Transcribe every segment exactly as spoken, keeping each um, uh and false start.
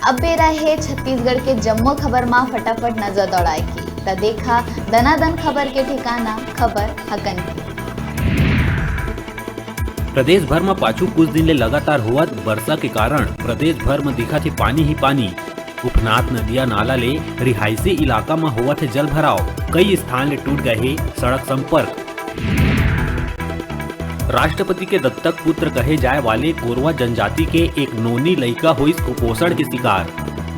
अब बेरा हे छत्तीसगढ़ के जम्मो खबर मा फटाफट नजर दौड़ाए के। त देखा दनादन खबर के ठिकाना, खबर हकन के। प्रदेश भर म पाछू कुछ दिन ले लगातार होवत बरसा के कारण प्रदेश भर म दिखत हे पानी ही पानी। उफनात नदिया नाला ले रिहायशी इलाका म होवत हे जल भराव, कई स्थान ले टूट गए हे सड़क संपर्क। राष्ट्रपति के दत्तक पुत्र कहे जाए वाले कोरवा जनजाति के एक नोनी लइका होइस कुपोषण के शिकार।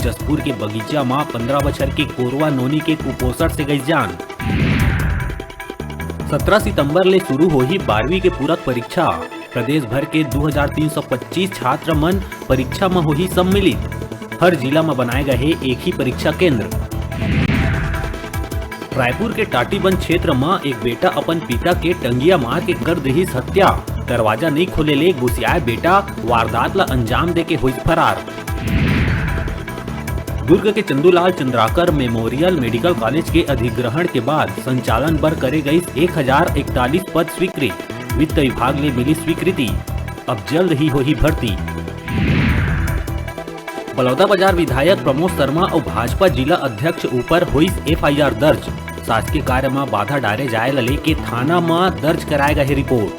जशपुर के बगीचा म पंद्रह बछर के कोरवा नोनी के कुपोषण से गइस जान। सत्रह सितंबर ले शुरू होही बारहवीं के पूरक परीक्षा। प्रदेश भर के दू हजार तीन सौ पच्चीस छात्र मन परीक्षा म होही सम्मिलित। हर जिला म बनाए गए हे एक ही परीक्षा केंद्र। रायपुर के टाटीबंध क्षेत्र म एक बेटा अपन पिता के टंगिया मार के कर दिहिस हत्या। दरवाजा नइ खोले ले गुसियाए बेटा वारदात ल अंजाम दे के होइस फरार। दुर्ग के Chandulal Chandrakar memorial medical college के अधिग्रहण के बाद संचालन बर करे गइस एक हजार इकतालीस पद स्वीकृत, वित्त विभाग ले मिली स्वीकृति, अब जल्द ही होही भर्ती। बलौदाबाजार विधायक प्रमोद शर्मा अउ भाजपा जिला अध्यक्ष ऊपर होइस एफ आई आर दर्ज, शासकीय कार्य म बाधा डारे जाए ल लेके थाना म दर्ज कराए गए हे रिपोर्ट।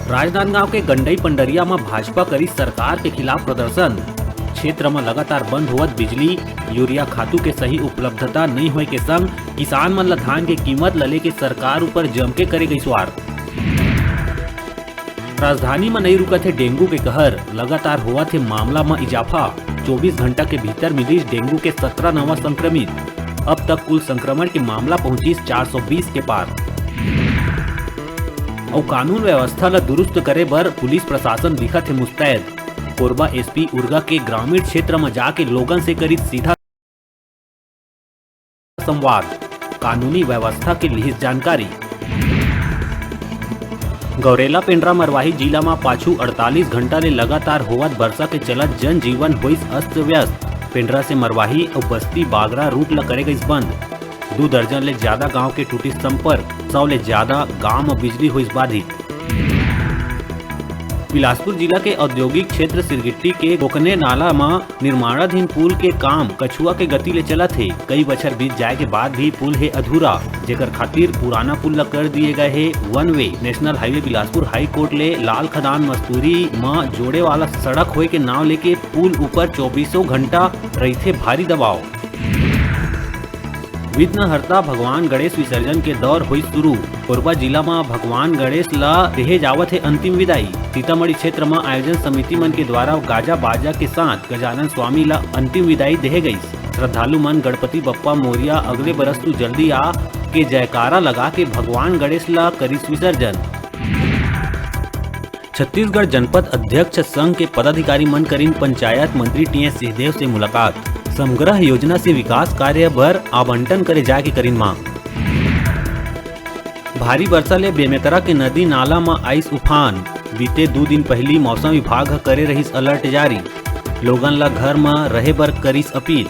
राजनांदगांव के गंडई पंडरिया म भाजपा करिस सरकार के खिलाफ प्रदर्शन। क्षेत्र म लगातार बंद होवत बिजली, यूरिया खातू के सही उपलब्धता नइ होए के संग किसान मन ल धान के कीमत ल लेके सरकार ऊपर जम के करे गइस वार। राजधानी म नइ रुकत हे डेंगू के कहर, लगातार होवत हे मामला म इजाफा। चौबीस घंटा के भीतर मिलिस डेंगू के सत्रह नवा संक्रमित। अब तक कुल संक्रमण के मामला पहुंचिस चार सौ बीस के पार। अउ कानून व्यवस्था ल दुरुस्त करे बर पुलिस प्रशासन दिखत हे मुस्तैद। कोरबा एस पी उर्गा के ग्रामीण क्षेत्र म जाके लोगन से करिस सीधा संवाद, कानूनी व्यवस्था के लिहिस जानकारी। गौरेला पेंड्रा मरवाही जिला म पाछू अड़तालीस घंटा ले लगातार होवत बरसा के चलत जनजीवन होइस अस्त व्यस्त। पेंड्रा से मरवाही अउ बस्ती बागरा रूट ल करे गइस बंद। दू दर्जन ले ज्यादा गांव के टूटिस संपर्क, सौ ले ज्यादा गांव म बिजली होइस बाधित। बिलासपुर जिला के औद्योगिक क्षेत्र सिरगिट्टी के गोकने नाला म निर्माणाधीन पुल के काम कछुआ के गति ले चलत हे। कई बछर बीत जाए के बाद भी पुल हे अधूरा, जेकर खातिर पुराना पुल ल कर दिए गए हे one way. National highway Bilaspur high court ले लाल खदान मस्तूरी म जोड़े वाला सड़क होए के नाव लेके पुल ऊपर चौबीसों घंटा रहिथे भारी दबाव। विघ्नहर्ता भगवान गणेश विसर्जन के दौर होइस शुरू। कोरबा जिला म भगवान गणेश ल देहे जावत हे अंतिम विदाई। सीतामढ़ी क्षेत्र म आयोजन समिति मन के द्वारा गाजा बाजा के साथ गजानन स्वामी ल अंतिम विदाई देहे गईस। श्रद्धालु मन गणपति बप्पा मोरिया अगले बरस तू जल्दी आ के जयकारा लगा के भगवान गणेश ल करिस विसर्जन। छत्तीसगढ़ जनपद अध्यक्ष संघ के पदाधिकारी मन करिन पंचायत मंत्री टीएस सिंहदेव से मुलाकात। समग्रह योजना से विकास कार्य बर आवंटन करे जाय के करिन मांग। भारी वर्षा ले बेमेतरा के नदी नाला म आइस उफान। बीते दू दिन पहिली मौसम विभाग ह करे रहिस अलर्ट जारी। लोगन ल घर म रहे बर करिस अपील।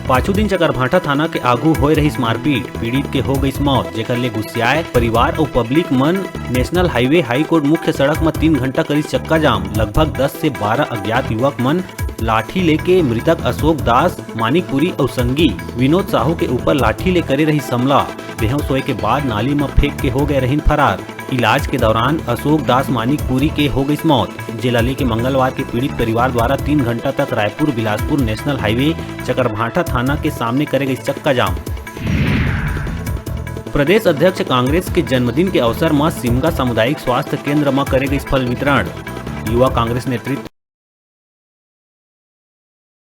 पाछू दिन चकरभाठा थाना के आगू होए रहिस मारपीट, पीड़ित के हो गइस मौत, जेकर ले गुस्सियाए परिवार अउ पब्लिक मन नेशनल हाईवे हाई कोर्ट मुख्य सड़क म तीन घंटा करिस चक्का जाम। लगभग दस से बारह अज्ञात युवक मन लाठी लेके मृतक अशोक दास मानिकपुरी अउ संगी विनोद साहू के ऊपर लाठी ले करे रहिस हमला। बेहोश होए के बाद नाली म फेंक के हो गए रहिन फरार। इलाज के दौरान अशोक दास मानिकपुरी के हो गइस मौत, जेला लेके मंगलवार के पीड़ित परिवार द्वारा तीन घंटा तक रायपुर बिलासपुर नेशनल हाईवे चकरभाठा थाना के सामने करे गइस चक्का जाम। प्रदेश अध्यक्ष कांग्रेस के जन्मदिन के अवसर म सिमगा सामुदायिक स्वास्थ्य केंद्र म करे गइस फल वितरण। युवा कांग्रेस नेतृत्व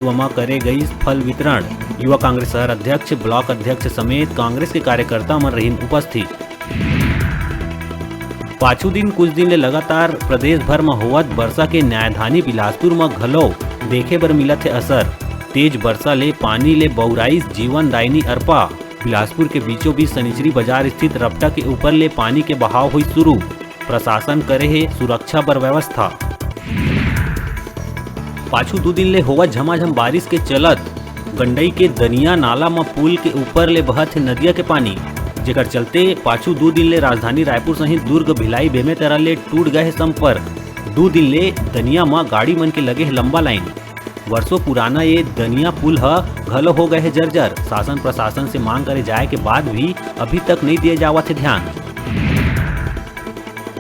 म करे गइस फल वितरण। युवा कांग्रेस शहर अध्यक्ष, ब्लॉक अध्यक्ष समेत कांग्रेस के कार्यकर्ता मन रहिन उपस्थित। पाछू दिन कुछ दिन ले लगातार प्रदेश भर म होवत बरसा के न्यायधानी बिलासपुर म घलो देखे बर मिलत हे असर। तेज बरसा ले पानी ले बउराइस जीवनदायिनी अरपा। बिलासपुर के बीचों बीच सनिचरी बाजार स्थित रपटा के ऊपर ले पानी के बहाव होइस शुरू। प्रशासन करे हे सुरक्षा बर व्यवस्था। पाछू दू दिन ले होवत झमाझम बारिश के चलत गंडई के दनिया नाला म पुल के ऊपर ले बहत हे नदिया के पानी, जेकर चलते पाछू दू दिन ले राजधानी रायपुर सहित दुर्ग, भिलाई, बेमेतरा ले टूट गए हे संपर्क। दू दिन ले दनिया म गाड़ी मन के लगे हे लंबा लाइन। वर्षों पुराना ये दनिया पुल ह घलो हो गए हे जर्जर। शासन प्रशासन से मांग करे जाए के बाद भी अभी तक नहीं दिए जावत हे ध्यान।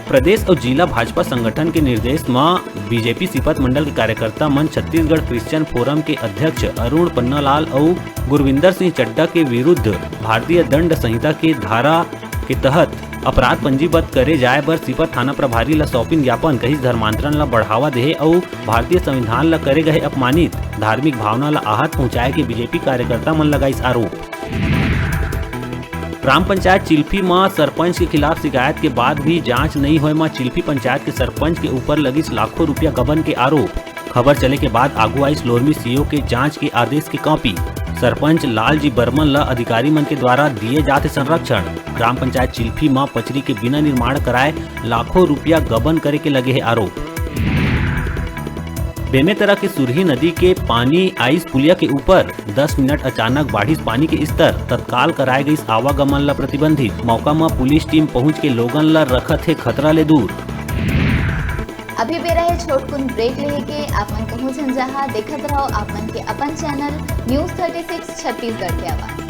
प्रदेश अउ जिला भाजपा संगठन के निर्देश म बीजेपी सीपत मंडल के कार्यकर्ता मन छत्तीसगढ़ क्रिश्चियन फोरम के अध्यक्ष अरुण पन्नालाल अउ गुरविंदर सिंह चड्डा के विरुद्ध भारतीय दंड संहिता के धारा के तहत अपराध पंजीबद्ध करे जाए बर सीपत थाना प्रभारी ल सौंपिन ज्ञापन, कहिस धर्मांतरण ल बढ़ावा देहे अउ भारतीय संविधान ल करे गए अपमानित, धार्मिक भावना ल आहत पहुंचाए के बीजेपी कार्यकर्ता मन लगाइस आरोप। ग्राम पंचायत चिल्फी म सरपंच के खिलाफ शिकायत के बाद भी जांच नइ होए म चिल्फी पंचायत के सरपंच के ऊपर लगिस लाखों रुपया गबन के आरोप। खबर चले के बाद आगू आइस लोरमी सीओ के जांच के आदेश के कॉपी। सरपंच लालजी बर्मन ल अधिकारी मन के द्वारा दिए जात हे संरक्षण। ग्राम पंचायत चिल्फी म पचरी के बिना निर्माण कराए लाखों रुपया गबन करे के लगे हे आरोप। बेमेतरा के सुरही नदी के पानी आइस पुलिया के ऊपर। दस मिनट अचानक बाढ़िस पानी के स्तर, तत्काल कराए गइस आवागमन ल प्रतिबंधित। मौका म पुलिस टीम पहुंच के लोगन ल रखत हे खतरा ले दूर। अभी बेरा हे छोटकुन ब्रेक लेहे के। आप मन कहूं झन जहां, देखत रहो आप मन के अपन channel news thirty six Chhattisgarh के आवाज।